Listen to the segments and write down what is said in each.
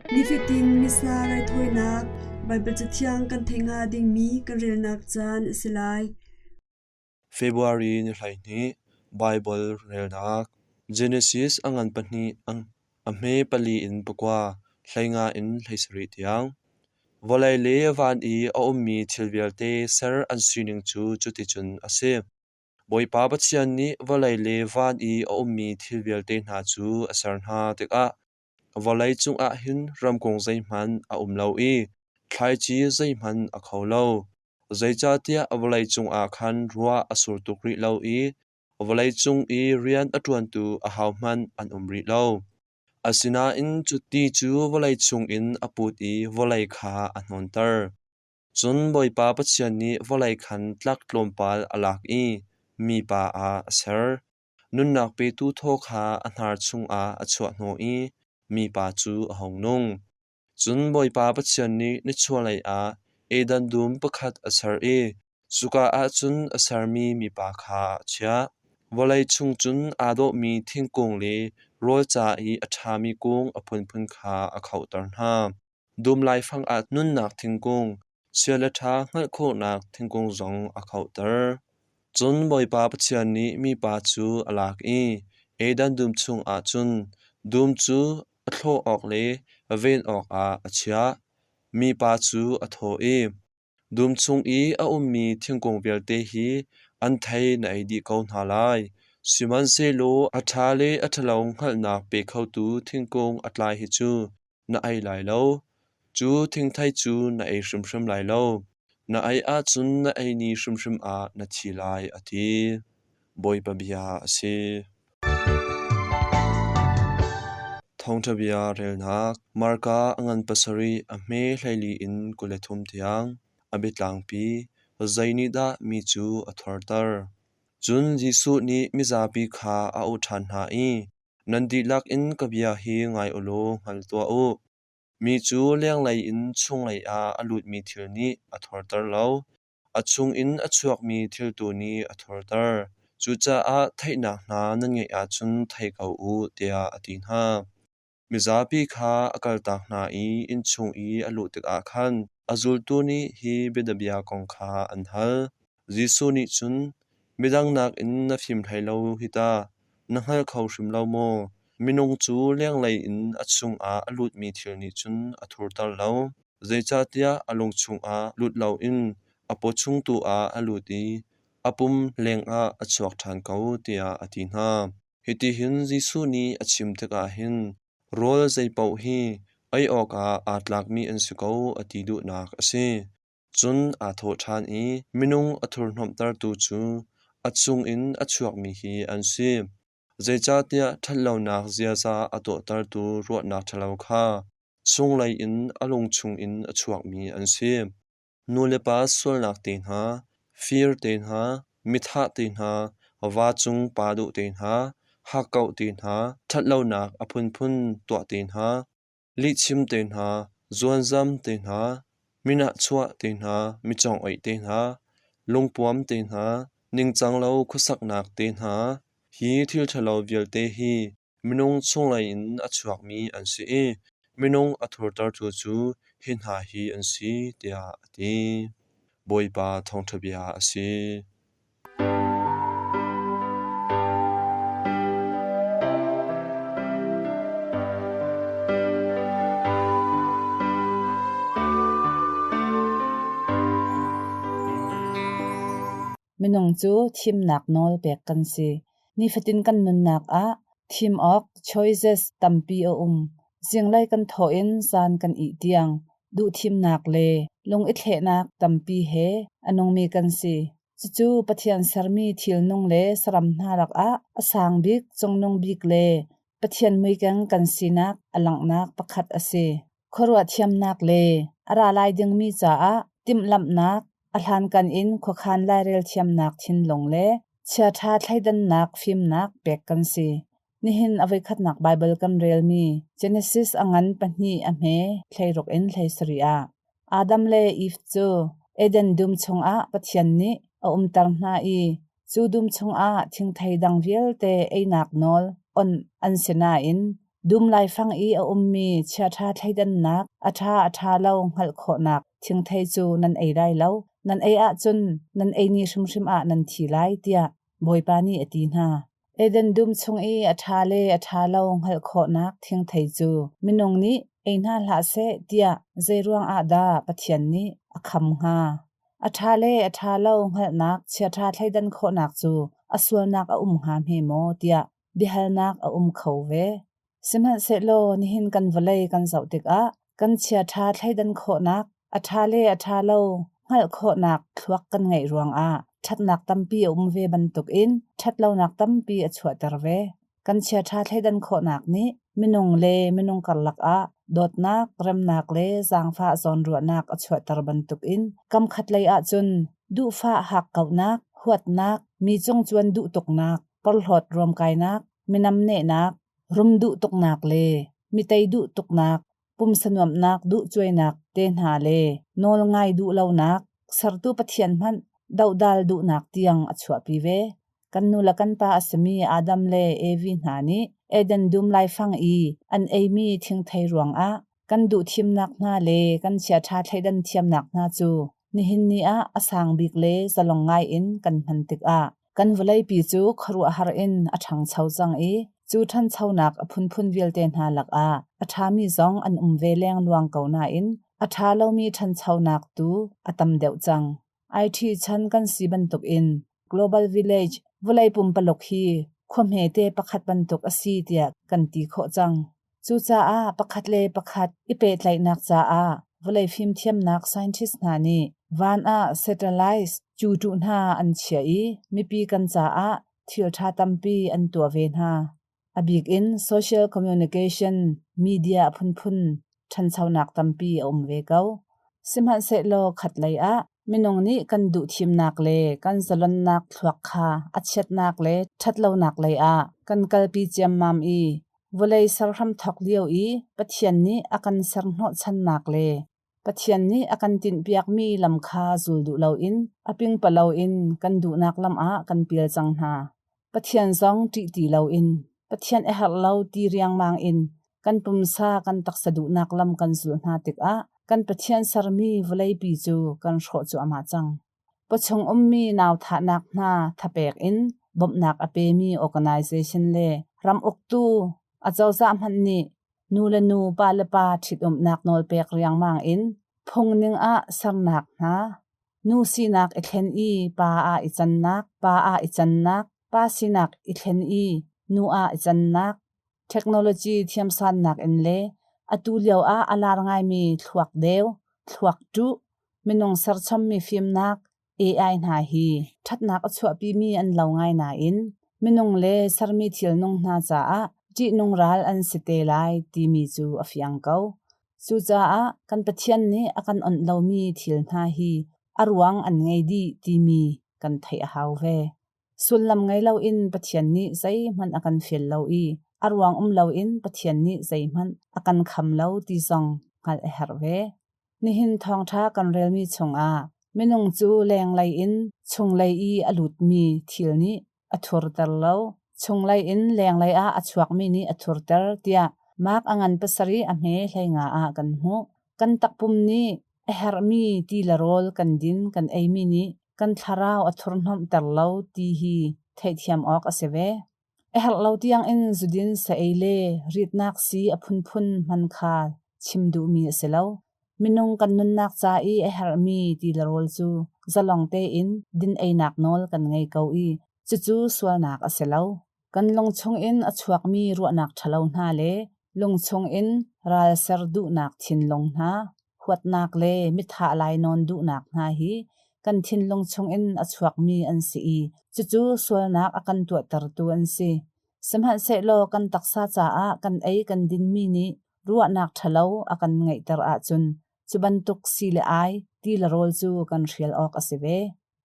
Nifatin Missa raithawinak Baibal Cathiang kan theih hnga dingmi kan relnak caan a si lai. February ni 12 Baibal relnak Genesis a ngan pahnih a hme pali in pakua, 15 in 17 tiang. Vawlei le van i a ummi thil vialte ser an sining cu cuticun a si. Bawipa Pathian nih vawlei le van i a ummi thil vialte hna cu a ser hna tikah vawlei cungah hin ramkung zeihmanh a um lo i thlaici zeihmanh a kho lo. Zeicahtiah vawlei cungah khan ruah a sur tuk rih lo i vawlei cung i rian a ṭuantu ahohmanh an um rih lo. Asinain cu ti cu vawlei chungin a put i vawlei kha a hnawnter. Cun Bawipa Pathian nih vawlei khan tlak tlawmpal a lak i mipa ah a ser. Nunnak petu thaw kha a hnar chungah a chuahhnawh i mipa cu a hung nung. Cun Bawipa Pathian nih nichuahlei ah Eden dum pakhat a ser i cuka ah cun a sermi mipa kha a chiah. Vawlei chung cun aa dawhmi thingkung le rawl ca i a ṭhami kung a phunphun kha a khohter hna. Dum laifang ah nunnak thingkung, chia le ṭha hngalh khawhnak thingkung zong a khohter. Cun Bawipa Pathian nih mipa cu a lak i Eden dum chungah cun dum cu a thlawh awk le ven awkah a chiah. Mipa cu a thawh i, Dum chung i a ummi thingkung vialte hi an thei na ei dih ko hna lai. Sihmanhsehlaw a ṭha le a ṭhalo hngalhnak pe khotu thingkung a tlai hi cu na ei lai lo. Cu thingthei cu na ei hrimhrim lai lo. Na ei ahcun na ei ni hrimhrim ah na thi lai, a ti. Bawipa bia a si. Thawngṭha bia relnak Marka a ngan pasarih a hme 14 in 23 tiang a biatlangpi zei nih dah mi cu a thorter? Cun Jesuh nih mizapi kha a auh ṭhan hna i, Nan dihlak in ka bia hi ngai u law hngal tuah u. Mi cu lenglei in chunglei ah a lutmi thil nih a thorter lo, a chungin a chuakmi thil tu nih a thorter. Cucaah theihnak hna nan ngeih ahcun thei ko u, tiah a ti hna. Mizapi kha a kaltak hna i innchung i a luh tikah khan a zultu nih hi bianabia kong kha an hal. Jesuh nih cun, Midang nakin na fim hlei lo hi ta, na hngal kho hrim lo maw? Minung cu lenglei in a chungah a lutmi thil nih cun a thurter lo, zeicahtiah a lung chungah lut loin a paw chung tu ah a lut i a pum lengah a chuak ṭhan ko, tiah a ti hna. Hitihin Jesuh nih a chim tikah hin rawl zeipaoh hi ei awkah aa tlakmi an si ko a ti duhnak a si. Cun aa thawh ṭhan i minung a thurhnawmhtertu cu a chungin a chuakmi hi an si. Zeicahtiah ṭhatlonak ziaza a tuahtertu ruahnak ṭhalo kha chunglei in a lung chungin a chuakmi an si. Nu le pa sualnak te hna, fir te hna, mithah te hna, va cung pa duh te hna, hakkauh te hna, ṭhatlonak a phunphun tuah te hna, lihchim te hna, zuanzam te hna, minahchuah te hna, micongoih te hna, lungpuam te hna, ningcang lo khuasaknak te hna, hi thil ṭhalo vialte hi minung chunglei in a chuakmi an si i minung a thurtertu cu hi hna hi an si, tiah a ti. Bawipa thawngṭha bia a si. Minung cu thimnak nawl pek kan si. Nifatin kan nunnak ah thim awk choices tampi a um. Zinglei kan thawh in zan kan ih tiang duhthimnak le lung i thlehnak tampi he a nungmi kan si. Cucu Pathian sermi thilnung le saram hna lakah a sang bik, cungnung bik le Pathian muikeng kan sinak a langhnak pakhat a si. Khuaruah thiamnak le a ra lai dingmi caah timhlamhnak, a hlankan in khuakhan lairel thiamnak thinlung le chiaṭha thleidannak fimnak pek kan si. Nihin a voikhatnak Baibal kan relmi Genesis a ngan pahnih a hme 16 in 17 ah Adam le Eve cu Eden dum chungah Pathian nih a umter hna i cu dum chungah thingthei dang vialte einak nawl onh an si nain. Dum laifang i a ummi chiaṭha thleidannak a ṭha a ṭha lo hngalh khawhnak thingthei cu nan ei lai lo, nan ei ahcun nan ei ni hrimhrim ah nan thi lai, tiah Bawipa nih a ti hna. Eden dum chung i a ṭha le a ṭha lo hngalh khawhnak thingthei cu minung nih ei hna hlah seh tiah zeiruang ah dah Pathian nih a kham hnga? A ṭha le a ṭha lo hngalhnak chiaṭha thleidan khawhnak cu a sualnak a um hnga hme maw tiah biahalnak a um kho ve. Sihmanhsehlaw nihin kan vawlei kan zoh tikah kan chiaṭha thleidan khawhnak, a ṭha le a ṭha lo hngalh khawhnak thluak kan ngeih ruangah ṭhatnak tampi a um ve bantukin ṭhatlonak tampi a chuahter ve. Kan chiaṭha thleidan khawhnak nih minung le minung karlak ah dawtnak, remnak le zaangfah zawnruahnak a chuahter bantukin kamkhatlei ahcun duhfah hakkauhnak, huatnak, mi cungcuan duh tuknak, porhlawt ruamkainak, minamnehnak, rum duh tuknak le mi tei duh tuknak, pumsa nuamhnak duh cuainak te hna le nawl ngai duh lonak, sertu Pathian hmanh dohdal duhnak tiang a chuahpi ve. Kan nu le kan pa a simi Adam le Evi hna nih Eden dum laifang i an eimi thingthei ruangah kan duhthimnak hna le kan chiaṭha thleidan thiamnak hna cu nihin ni ah a sang bik le zalong ngai in kan hman tikah kan vawleipi cu khuaruahhar in a ṭhangcho cang i cu ṭhanchonak a phunphun vialte hna lakah a ṭhami zong an um ve lengluang ko nain a ṭha lomi ṭhanchonak tu a tam deuh cang. IT chan kan si bantukin Global Village vawlei pumpaluk hi khua hmete pakhat bantuk a si tiah kan ti khawh cang. Cucaah pakhat le pakhat i pehtlaihnak caah vawlei fimthiamnak scientist hna nih van ah satellites cuṭuh hna an chiah i mipi kan caah thil ṭha tampi an tuah ve hna. A bik in social communication media a phunphun ṭhanchonak tampi a um ve ko. Sihmanhsehlaw khatlei ah minung nih kan duhthimnak le kan zalonnak thluak kha a chiatnak le ṭhatlonak lei ah kan kalpi ciammam i vawlei ser hramthawk lio i Pathian nih a kan ser hnawhchannak le Pathian nih a kan tinhpiakmi lam kha zul duh loin a pingpalo in kan duhnak lam ah kan pial cang hna. Pathian zong ṭih ti loin Pathian a herh lo ti riangmang in kan pumsa kan taksa duhnak lam kan zulh hna tikah kan Pathian sermi vawleipi cu kan hrawh cuahmah cang. Pawchung ummi nauthahnak hna thapek in bawmhnak a pemi organization le ram uktu acozah hmanh nih nu le nu pa le pa ṭhitumnak nawl pek riangmang in phungning ah sernak hna, nu sinak i thlen i pa ah i cannak, pa ah i cannak, pa sinak i thlen i nu ah i cannak, technology thiamsannak in le atu lio ah a lar ngaimi thluak deu, thluak ṭuh, minung serchommi fimnak AI hna hi ṭhatnak a chuahpimi an lo ngai nain minung le sermi thilnung hna caah ṭihnung ral an si te lai timi cu a fiang ko. Cucaah kan Pathian nih a kan onh lomi thil hna hi a ruang an ngei dih timi kan theih a hau ve. Sullam ngei loin Pathian nih zeihmanh a kan fial lo i a ruang um loin Pathian nih zeihmanh a kan kham lo ti zong hngalh a herh ve. Nihin thawngṭha kan relmi chungah minung cu lenglei in chunglei i a lutmi thil nih a thurter lo, chunglei in lenglei ah a chuakmi nih a thurter tiah Mark a ngan pasarih a hme 15 ah kan hmuh. Kan takpum nih a herhmi ti le rawl kan din kan eimi nih kan thlarau a thurhnomhter lo ti hi theihthiam awk a si ve. A herh lo tiangin zudin saei le ritnak sii a phunphun hman kha chim duhmi a si lo. Minung kan nunnak ca i a herhmi ti le rawl cu zalong tein din einak nawl kan ngei ko i cucu sualnak a si lo. Kan lung chungin a chuakmi ruahnak ṭhalo hna le lung chungin ral ser duhnak thinlung hna, huatnak le mithah lainawn duhnak hna hi kan thinlung chungin a chuakmi an si i cucu sualnak a kan tuahtertu an si. Sihmanhsehlaw kan taksa caah kan ei kan dinmi nih ruahnak ṭhalo a kan ngeihter ahcun cu bantuk si le ai ti le rawl cu kan hrial awk a si ve.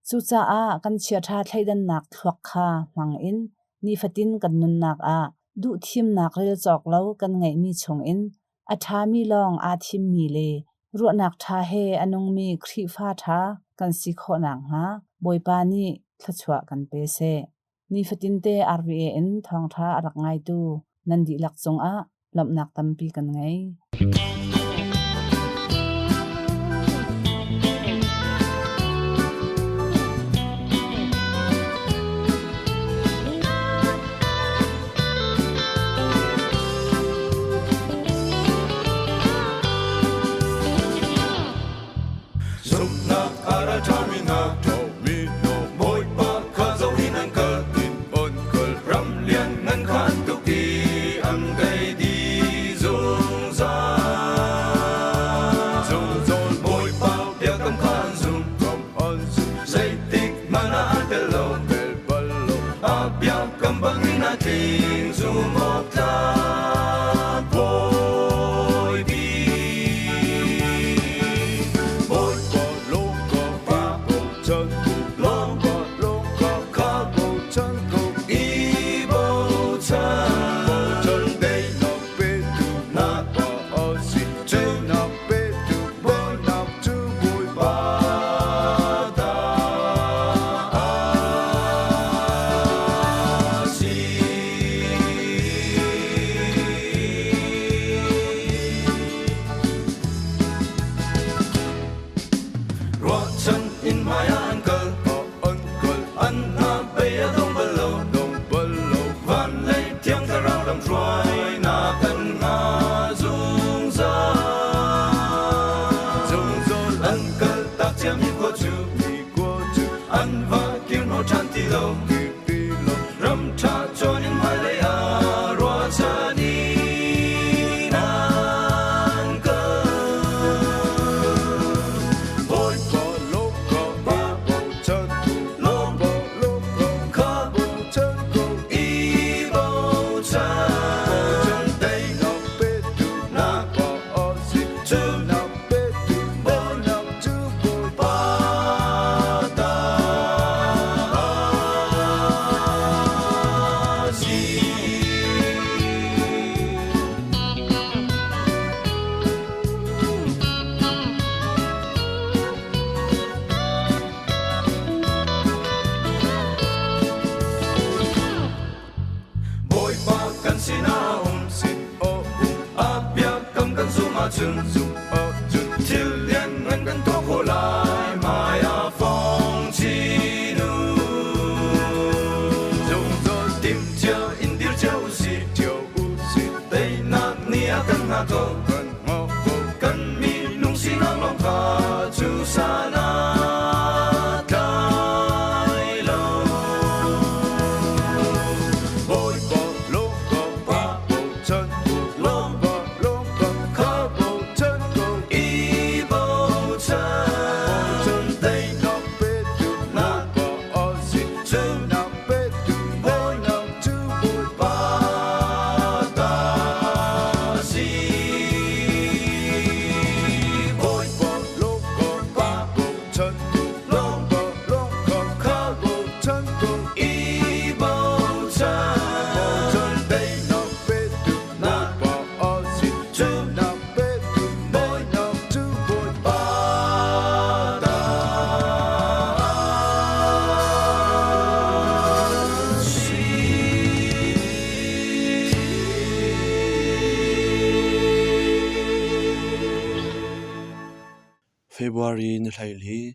Cucaah kan chiaṭha thleidannak thluak kha hmang in nifatin kan nunnak ah duhthimnak rel cawk lo kan ngeihmi chungin a ṭhami lawng aa thimmi le ruahnak ṭha he a nungmi Khrihfa ṭha kan si khawh nakhnga Bawipa nih thluachuah kan pe seh. Nifatinte RVA in thawngṭha a rak ngaitu nan dihlak cungah. Lawmhnak tampi kan ngei. Zumhnak a ra ṭhami hna Bawipa kha zoh in an kal ram lian ngan kha an tuk i an tei dih zungzal. Bawipa biakam kha an zum zeitik hmanh ah an tel lo a biakam bangin a tling zum awk tlak Bawipi. Ruahchan in hmai ah an kal, an hna bei a dong bal lo. Van lei thiang thlarau lamhruainak kan nga zungzal. An kal tak ciami khua cu an va kir hnawh ṭhan ti lo. Ram ṭha cawn in hmailei ah ruahchan in an kal. Bawipa lawng kha i bochan. Teinak cu Bawipa ta a si. Bawipa kan sinah a um, a biakam kan zumh ahcun thil lianngan kan tuah khawh lai. Hmai ah fong chin u. Timhcia in dir cio u sih, teinak ni a kan hngah ko. Kan minung sinak lawng kha cu san a tlai lo. Bawipa lawng kha i bochan. Teinak cu Bawipa ta a si. Bawipa lawng kha i bochan. Teinak cu Bawipa ta a si. February ni 14,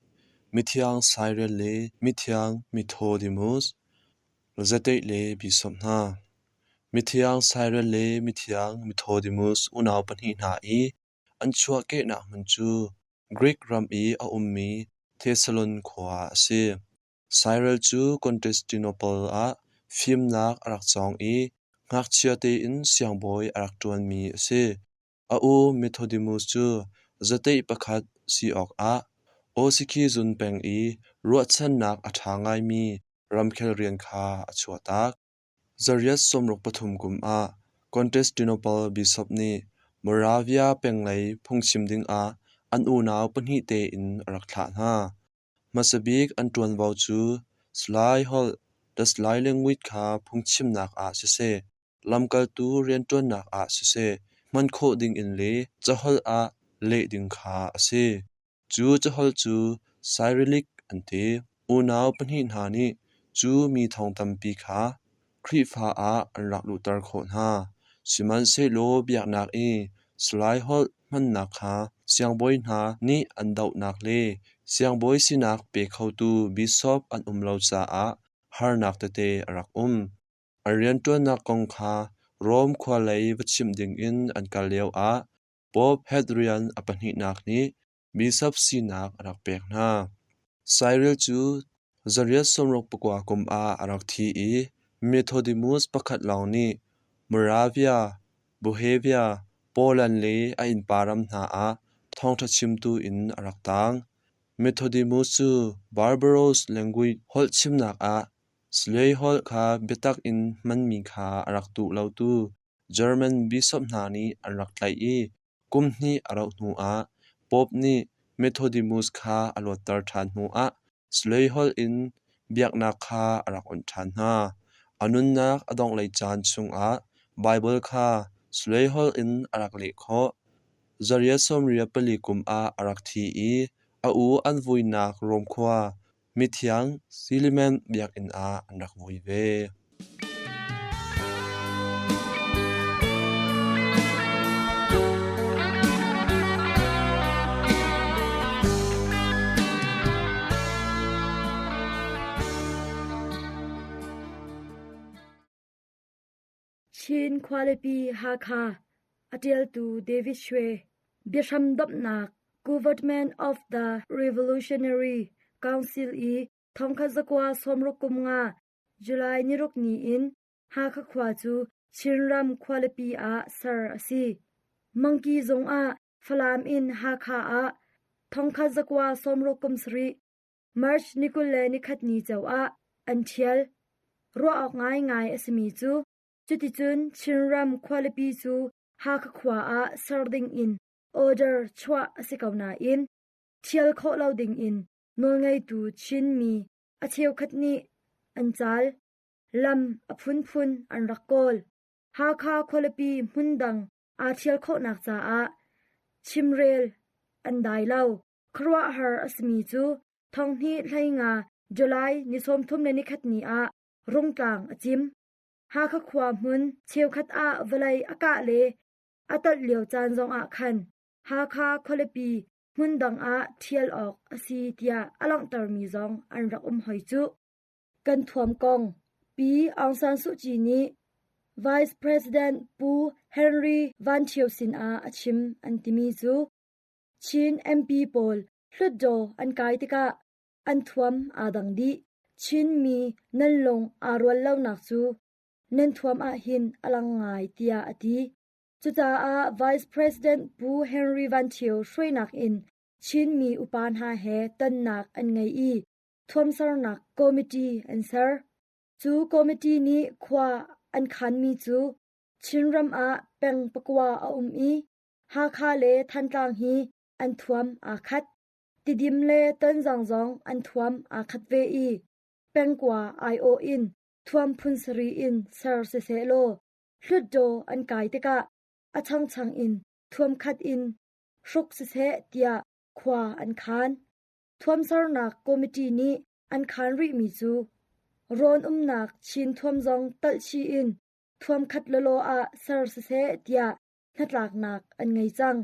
Mithiang Cyril le Mithiang Methodimus, Zateih le Bishop hna. Mithiang Cyril le Mithiang Methodimus unau pahnih hna i an chuahkehnak hmun cu Greek ram i a ummi Thessalon khua a si. Cyril cu Constantinople ah fimnak a rak cawng i ngakchia tein siangbawi a rak ṭuanmi a si. A u Methodimus cu zateih pakhat si awkah Osikhizun peng i ruahchannak a ṭha ngaimi ramkhel rian kha a chuahtak. Zariat 63 kum ah Constantinople bishop nih Moravia penglei phungchim dingah an unau pahnih tein a rak thlah hna. Hmasa bik an ṭuanvo cu Salai holh (the Salai language) kha phungchimnak ah siseh, lamkaltu rianṭuannak ah siseh hman khawh dingin le caholh ah leh ding kha a si. Cu caholh cu Cyrillic an ti. Unau pahnih hna nih cu mi thong tampi kha Khrihfa ah an rak luhter khawh hna. Sihmanhsehlaw biaknak i Salai holh hmannak kha siangbawi hna nih an dohnak le siangbawi sinak pe khotu bishop an um lo caah harnak tete a rak um. An rianṭuannak kong kha Rom khua lei va chimh dingin an kal lioah Pope Hadrian a pahnihnak nih bishop sinak a rak pek hna. Cyril cu 869 kum ah a rak thi i Methodimus pakhat lawng nih Moravia, Bohemia, Poland le a innpa ram hna ah thawngṭha chimtu in a rak taang. Methodimus cu Barbaros language holh chimnak ah Slay holh kha biatak in hmanmi kha a rak duh lotu German bishop hna nih an rak tlaih i kum hnih a rauh hnuah Pope nih Methodimus kha a luatter ṭhan hnuah Slay holh in biaknak kha a rak onh ṭhan hna. A nunnak a donghlei caan chungah Baibal kha Slay holh in a rak leh khawh. 1824 kum ah a rak thi i a u an vuinak Rom khua Mithiang Siliman biakinn ah an rak vui ve. Chin khualipi Hakha a ṭialtu David Shwe Biahram domhnak Government of the Revolutionary Council i 1965 July niruk ni in Hakha khua cu Chinram khualipi ah ser a si. Mangki zung ah Falam in Hakha ah 1967 March ni 21 ni ceu ah an ṭhial. Ruah awk ngaingai a simi cu cuticun Chinram khualipi cu Hakha khua ah ser dingin order chuah a si ko nain ṭhial khawh lo dingin nawlngeitu Chinmi a cheukhat nih an caal. Lam a phunphun an rak kawl. Hakha khualipi hmundang aa ṭhial khawhnak caah chimrel an dai lo. Khuaruahhar a simi cu thonghnih 15 July ni 31 ni ah Rungtlang a cim. Hakha khua hmun cheukhat ah vawlei a kah le a tolh lio caan zongah khan Hakha khualipi hmundang ah ṭhial awk a si tiah a langhtermi zong an rak um hoi cuh. Kan thuam kong Pi Aung San Suu Kyi nih Vice President Pu Henry Van Ṭhio sinah a chim an timi cu Chin MP pawl Hlutdaw an kai tikah an thuam aa dang dih. Chinmi nan lung aa rual lonak cu nan thuam ahhin a lang ngai tiah a ti. Cucaah Vice President Pu Henry Van Ṭhio hruainak in Chinmi upa hna he tonnak an ngei i thuamsernak committee an ser. Cu committee nih khua an khanmi cu Chinram ah peng pakua a um i Hakha le Thantlang hi an thuam aa khat. Tidim le Tonzang zong an thuam aa khat ve i pengkua aiawh in thuam phun sarih in ser sisehlaw Hlutdaw an kai tikah a changchang in thuam khat in hruk siseh tiah khua an khan. Thuamsernak committee nih an khan rihmi cu rawn umnak Chin thuam zong talhchih in thuam khat lawlaw ah ser siseh tiah hnatlaknak an ngei cang.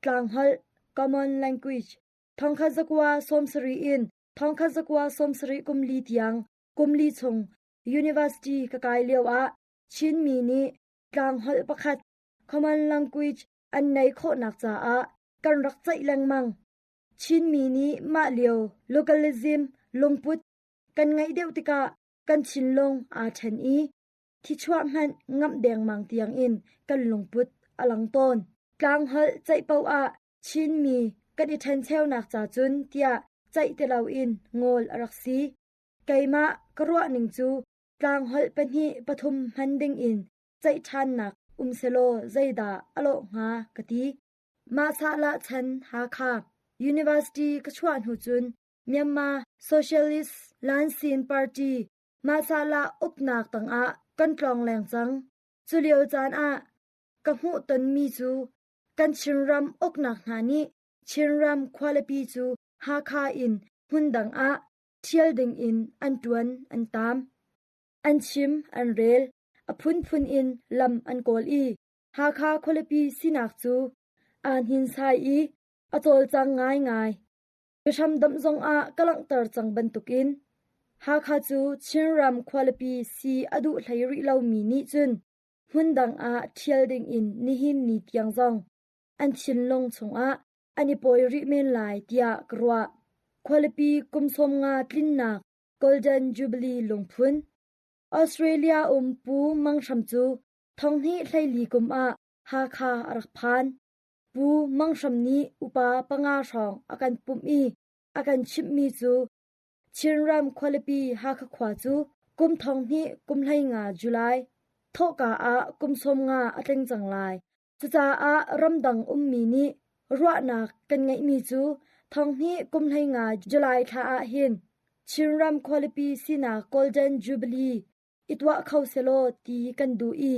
Tlangholh Common Language thongkhat zakua 70 in thongkhat zakua 70 kum li tiang kum li chung university ka kai lio ah Chinmi nih tlangholh pakhat common language an nei khawhnak caah kan rak ceih lengmang. Chinmi nih mah lio localism lungput kan ngeih deuh tikah kan thinlung aa ṭhen i thichuah hmanh ngamh dengmang tiangin kan lungput a lang tawn. Tlangholh ceih paoh ah Chinmi kan i ṭhencheunak ca cun tiah ceih ti loin ngawl a rak si. Keimah ka ruahning cu tlangholh pahnih pathum hman dingin ceih ṭhannak um selaw zeidah a lawh hnga ka ti. Mah sahlah chan Hakha University ka chuah hnu cun Myanmar Socialist Lansin Party Mahsahlah uknak tangah kan tlawngleng cang. Culio caan ah ka hmuhtonmi cu kan Chinram uknak hna nih Chinram khualipi cu Hakha in hmundang ah ṭhial dingin an ṭuan an taam. An chim an rel. a phunphun in lam an kawl i Hakha khualipi sinak cu aa hninsai i a cawlcang ngaingai. Biahram domh zongah ka langhter cang bantukin Hakha cu Chinram khualipi si a duh hlei rih lomi nih cun hmundang ah ṭhial dingin nihin ni tiang zong an thinlung chungah an i pawi rih men lai tiah ka ruah. Khualipi kum 50 tlinnak Golden Jubilee lungphun Australia um Pu Mang Hram cu thonghnih 14 kum ah Hakha a rak phan. Pu Mang Hram nih upa panga hrawng a kan pumh i a kan chimhmi cu Chinram khualipi Hakha khua cu kum 2000 kum 15 July thawhka ah kum 50 a tling cang lai. Cucaah ramdang ummi nih ruahnak kan ngeihmi cu 2000 kum 15 July thla ah hin Chinram khualipi sinak Golden Jubilee i tuah kho selaw ti kan duh i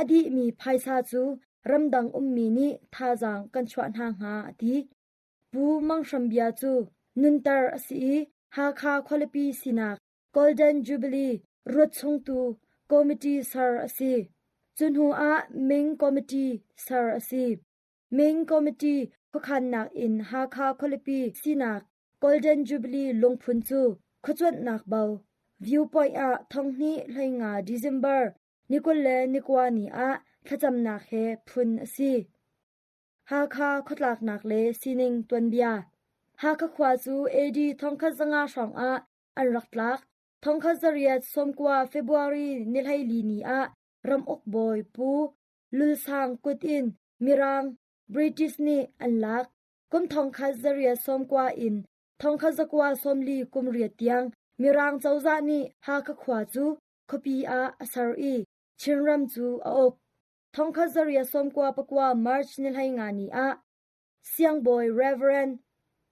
a dihmi phaisa cu ramdang ummi nih thazaang kan chuah hna hnga a ti. Pu Mang Hram bia cu nunter a si i Hakha khualipi sinak Golden Jubilee ruat chungtu committee ser a si. Cu hnu ah Ming Committee ser a si. Ming Committee khuakhannak in Hakha khualipi sinak Golden Jubilee lungphun cu khuacuanhnak bo viewpoint ah 2015 December ni 29 ni ah thlacamnak he phun a si. Hakha khuatlaknak le sining tuanbia Hakha khua cu AD 1500 hrawng ah an rak tlak. 1890 February ni 14 ni ah ramuk bawi Pu Lul Sang kut in Mirang British nih an lak. Kum 1890 in 1940 kum riat tiang Mirang cozah nih Hakha khua cu khuapi ah a ser i Chinram cu a uk. 1994 March ni 15 ni ah Siangbawi Rev.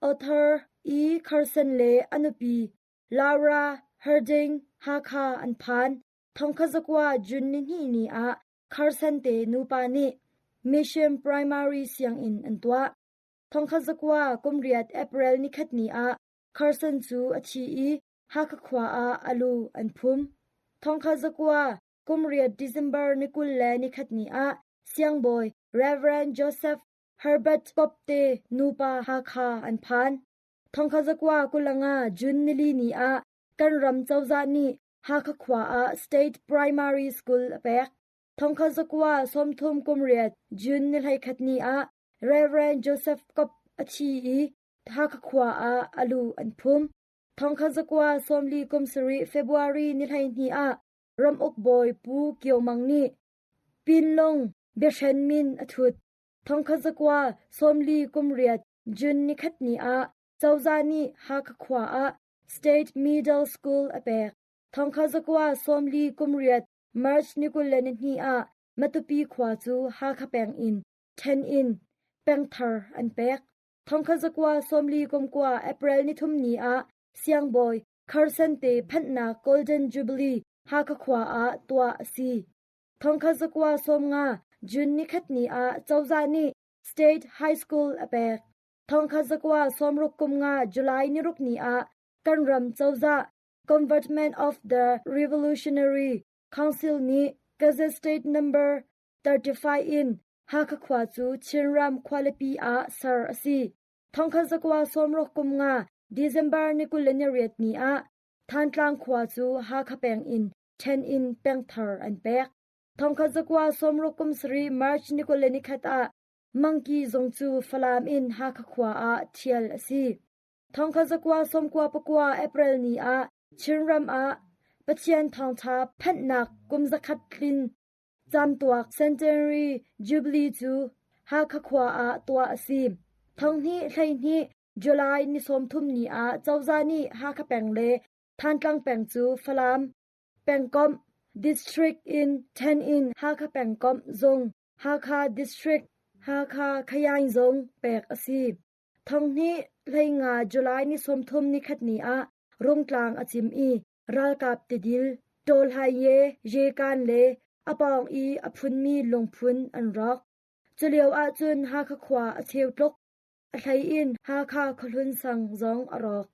Arthur E. Carson le a nupi Laura Harding Hakha an phan. 1900 June ni hnih ni ah Carson te nupa nih Mission Primary sianginn an tuah. 1900 kum riat April nikhat ni ah Carson cu a thi i Hakha khua ah a lu an phum. 1900 kum riat December ni 21 ni ah Siangbawi Rev. Joseph Herbert Pope te nupa Hakha an phan. 1925 June nili ni ah kan ram cozah nih Hakha khua ah State Primary School a pek. 1930 kum riat June ni 11 ni ah Rev. Joseph Kopp a thi i Hakha khua ah a lu an phum. 1940 kum sarih February ni 12 ah ramuk bawi Pu Kio Mang nih Pinlung biahren min a thut. 1940 kum riat June nikhat ni ah cozah nih Hakha khua ah State Middle School a pek. 1940 kum riat March ni 22 ah Matupi khua cu Hakha peng in ṭhen in pengthar an pek. 1940 kum kua April ni thum ni ah Siangbawi Carson te phanhnak Golden Jubilee Hakha khua ah tuah a si. 1950 June nikhat ni ah cozah nih State High School a pek. 1960 kum nga July ni ruk ni ah kan ram cozah Convertment of the Revolutionary Council nih Gazette State Number 35 in Hakha khua cu Chinram khualipi ah ser a si. 1960 kum nga December ni 28 ni ah Thantlang khua cu Hakha peng in ṭhen in pengthar an pek. 1960 kum sarih March ni 21 ah Mangki zung cu Falam in Hakha khua ah ṭhial a si. 1994 April ni ah Chinram ah Pathian thawngṭha phanhnak kum zakhat tlin camtuak Centenary Jubilee cu Hakha khua ah tuah a si. 2012 July ni 30 ni ah cozah nih Hakha peng le Thantlang peng cu Falam pengkomh District in ṭhen in Hakha pengkomh zung Hakha District Hakha Khayaing zung pek a si. 2015 July ni 30 nikhat ni ah Rungtlang a cim i ralkap tidil Tawlhaiye Yekan le a pawng i a phunmi lungphun an rawk. Culio ahcun Hakha khua a cheu tluk. A hlei in Hakha khuahlun sang zong a rawk.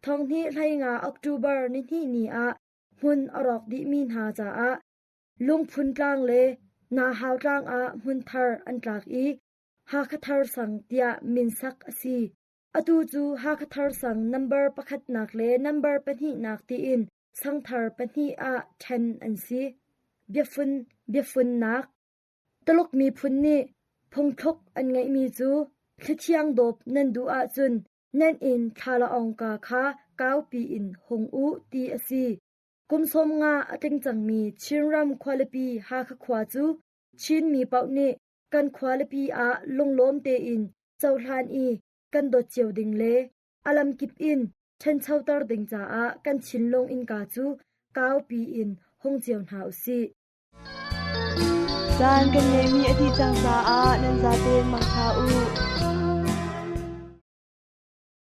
2015 October nihnih ni ah hmun a rawk dihmi hna caah. Lungphun tlang le Nahau tlang ah hmunthar an tlak i Hakhathar sang tiah minsak a si. Atu cu Hakhathar sang nambar pakhatnak le nambar pahnihnak tiin sangthar pahnih ah ṭhen an si. Biafun biafunnak Tuluk miphun nih phungthluk an ngeihmi cu thlithiang dawp nan duh ahcun nan inn thlalaawngka kha kaupi in hung u ti a si. Kum 50 a tling cangmi Chinram khualipi Hakha khua cu Chinmi paoh nih kan khualipi ah lunglawm tein cohlan i kan dawt cio ding le a lamkip in ṭhanchoter ding caah kan thinlung innka cu kaupi in hung cio hna usih. Caan kan ngeihmi a dih cang caah nan zaten mangṭha u.